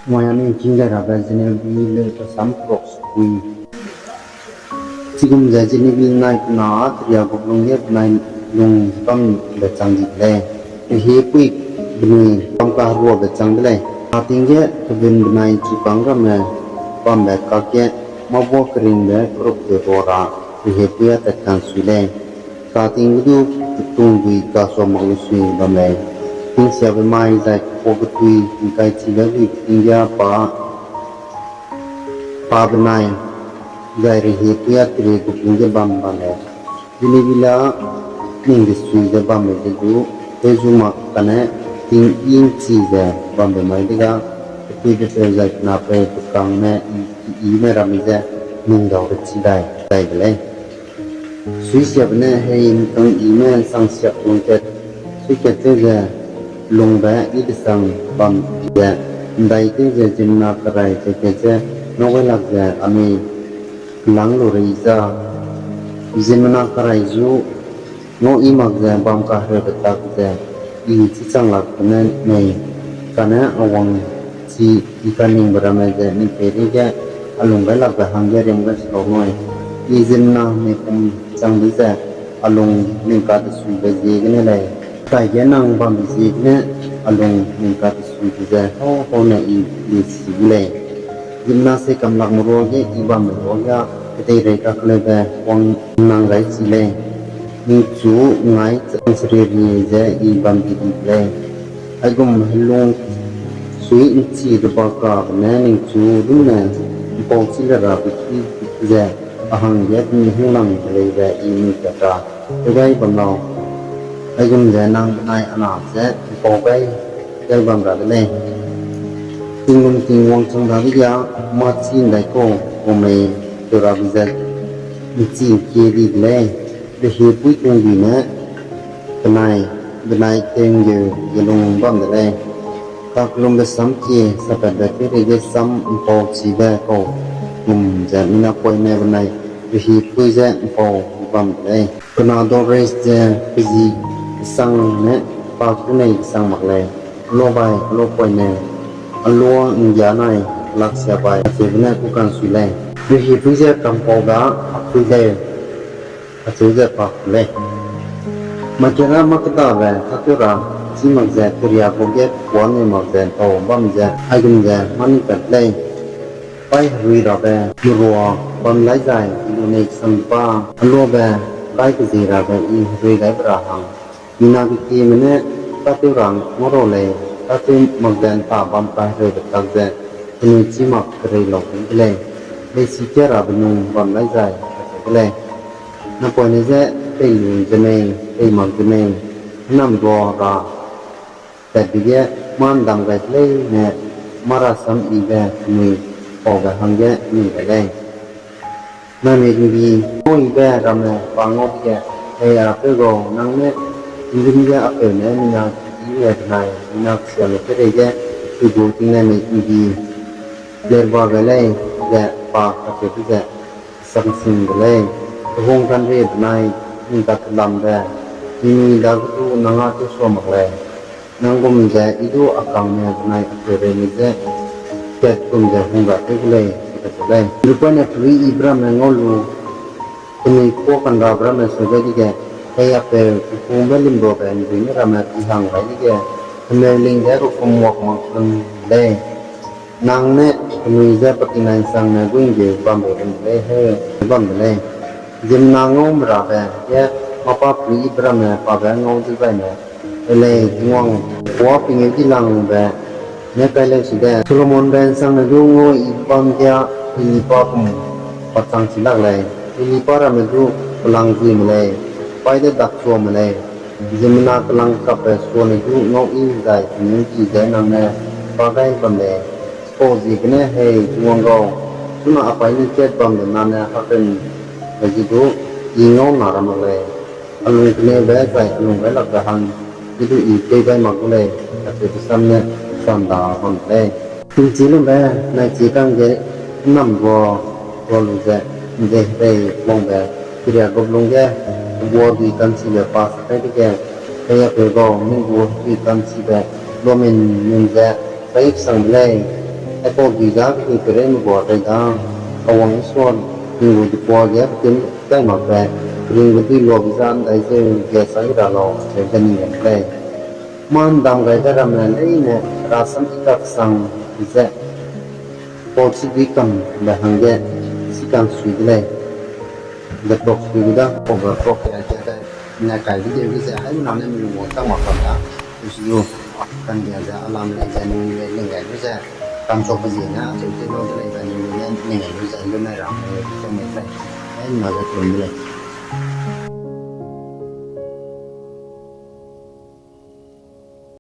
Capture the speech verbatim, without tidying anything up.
Mai anui king gai rabe Jenebile pe sam prok sukui. Chigum ze Jenebile nai pe na Teriagup lungge benai lung bambe chang di de lei. Rehiepuî benai bam kaheruabe chang de lei. Ating ge kebun benai chipang ramme bambe kakge mâ bua keringbe keruk ze rua ra rehiepuî â tat kansui lei. Kating ge du petung dui gasua mak lu sui bam lei. Tingsiabe mai zai kepua ketui tingkai chibe lui tinggia pa pa benai zai rehiepuî â Teriagup lungge bam bam lei. Jenebile ning desui ze bambe ze du, tewzu mak kane ting i ’nchi ze bambe mai dega, kepuibe peu zai penapeu pekangme i, i, ime ramme ze ning dau rechi dai, dai de lei. Suisiabe ne hei ’ngkang ime sangsiak lungkat, suikat tew ze lungbe i desang bam ze, ’ndai tew ze ziemmena kerai ze kat ze, ngau gai lak ze anui lang lu rei za. Ziemmena kerai zu ngau i mak ze bam kahereube tak ze, i chî chang lak gene mei, kane a wang chi i kaningbe ramme ze ning peireige a lung gai lakbe hangge riam gai se lau nui. I ziemmena mei kum changbe ze a lung ning kadesuibe ziegene lei. Taige nang bambe ziegene a lung ning kadesuibe ze hau hau ne i lesi gu lei. Ziemmena se kam lakme ruage i bambe ruage kedeirei kakleube wang nang gai chi lei. Ningchu ngai chang serieri ze i bam di di de lei. Aigum helung sui ’nchi deba kabe ne ningchu runne ’mpau chi le rabe ki ze a hangge penui hinglang de lei ze i nui kat ra tew gai bam lau. Aigum ze nang benai a na ze ’mpau gai, gai bam ra de lei. Tinglum Tingwang chang dadege mâ chî ’ndaikau gu mei tew rabe ze ’nchi ’ngkie di de lei. Rehiepuî tungbi ne penai, benai tew'nggeu ge lung bam de lei. Kakellumbe sam kie sapatbe peireige sam ’mpau chibe kau gum ze minapoine benai rehiepuî je ’mpau bam de lei. Pe na Dores ze pe zi kesang ne pa kunei kesang mak lei. Luabai, luapoine, a lua ’nggia nai, laksiabai, acheube ne ku kansui lei. Rehiepuî je kampau da, a pui lei, acheu ze pa ku lei. Makera mâ kedabe tâtew ra chî mak ze Teriagup ge puanei mak ze ’ntau bam ze aigum ze mâ ni pat lei. Paî herui rabe merua bam lai zai, lunei kesang pa, a luabe kai kezie rabe i herui gaibe ra hang. Mina kekieme ne tâtew ra ngau ra lei, tâtew mak ze ’nta bam kahereube tak ze, penui chî mak kerei lau de lei. Leisi kia rabe nung bam lai zai, kacheu de lei. Napoine je tei lu ze mei, tei mak ze mei, hênam rua ra, tatbe ge mâ ’ndam gai de leine, mâ rasam yibe penui paube hangge ni gai lei. Naimik ’mbi ngau yibe ramme pa ngau dege, hei a peu gau, nang ne ’nrim ge a peu ne mina kekieme benai mina kesiame peireige, pe gu tingnaimik ’mbi lerba gai lei, ze pa kacheube ze sangsing de lei. Kehung kanrie benai ning kakelambe, mimi dage du nang â tewsua mak lei. Nang gum ze i du a kangme benai a peureime je kat gum ze hung ra tew gu lei, ze kacheu lei. Lupoine pelui yibe ramme ngau lu, penui kuâ kanrabe ramme seu gai dege, hei a peu kekungbe limruabe ’nruine ramme i hang gai dege, hemeu ling ze rukum wak mak lum lei. Nang ne penui je pa tingnai ’nsangne guî ’nggeu bambe rum de lei, he, bam de lei. Ziemmena ngau merabe ge mâ pa pelui yibe ramme pabe ngau dezaine, e lei, Tingwang, puâ pengeu dilangbe ne kai leu sede, Solomonbe ’nsangne du ngau yibe bam ge heli pa kum pa chang chi lak lei, heli pa ramme du pelangzuime lei, paî de dakchuame lei, ziemmena kelangkapbe suane du ngau yi zai penui ki ze nang ne pa gai bam lei. Chipauziegene hei Tingwang gau, chuna a paî ni kat bambe nane hakren be ze du i ngau na ra mak lei. A lung keneube zai a lung railakbe hang i du i tei gai mak gu lei, kacheube sam ne sanda bam de lei. Tingchilumbe nai chi kangge ’nnam rua, rua lu ze, ’nde herei wangbe Teriagup lungge, heguadui ka'nchibe pa sa kai dege, hei a peu gau, ning gu hedui ka'nchibe luamin ning ze, pa i sang de lei. Aipau dui za kedui pereime gua rei da, a wang Isua, ning gu dipua ge petin kai makbe, ring gu dui luabe za ndai zeu ge chai ra lau, acheu ze ning gai de lei. Mâ ndam gaibe ramme leine, rasam i kaksang ze, pau chi dui kambe hangge, chi kam sui de lei. Ze prok sui gu da, pau ge prok ke, ke, ke, ne kai de ge ze, haimena ne mi lung wang chang mak bam da, usu lu, kan ge ze, alam lei ze, ning le, ning gai lu ze, kam chok pe ziene, acheu tew lau de lei ze, ning le, ning gai lu ze, lu nai ra, ning le, ze mei lei. Haimena ze kelum de lei.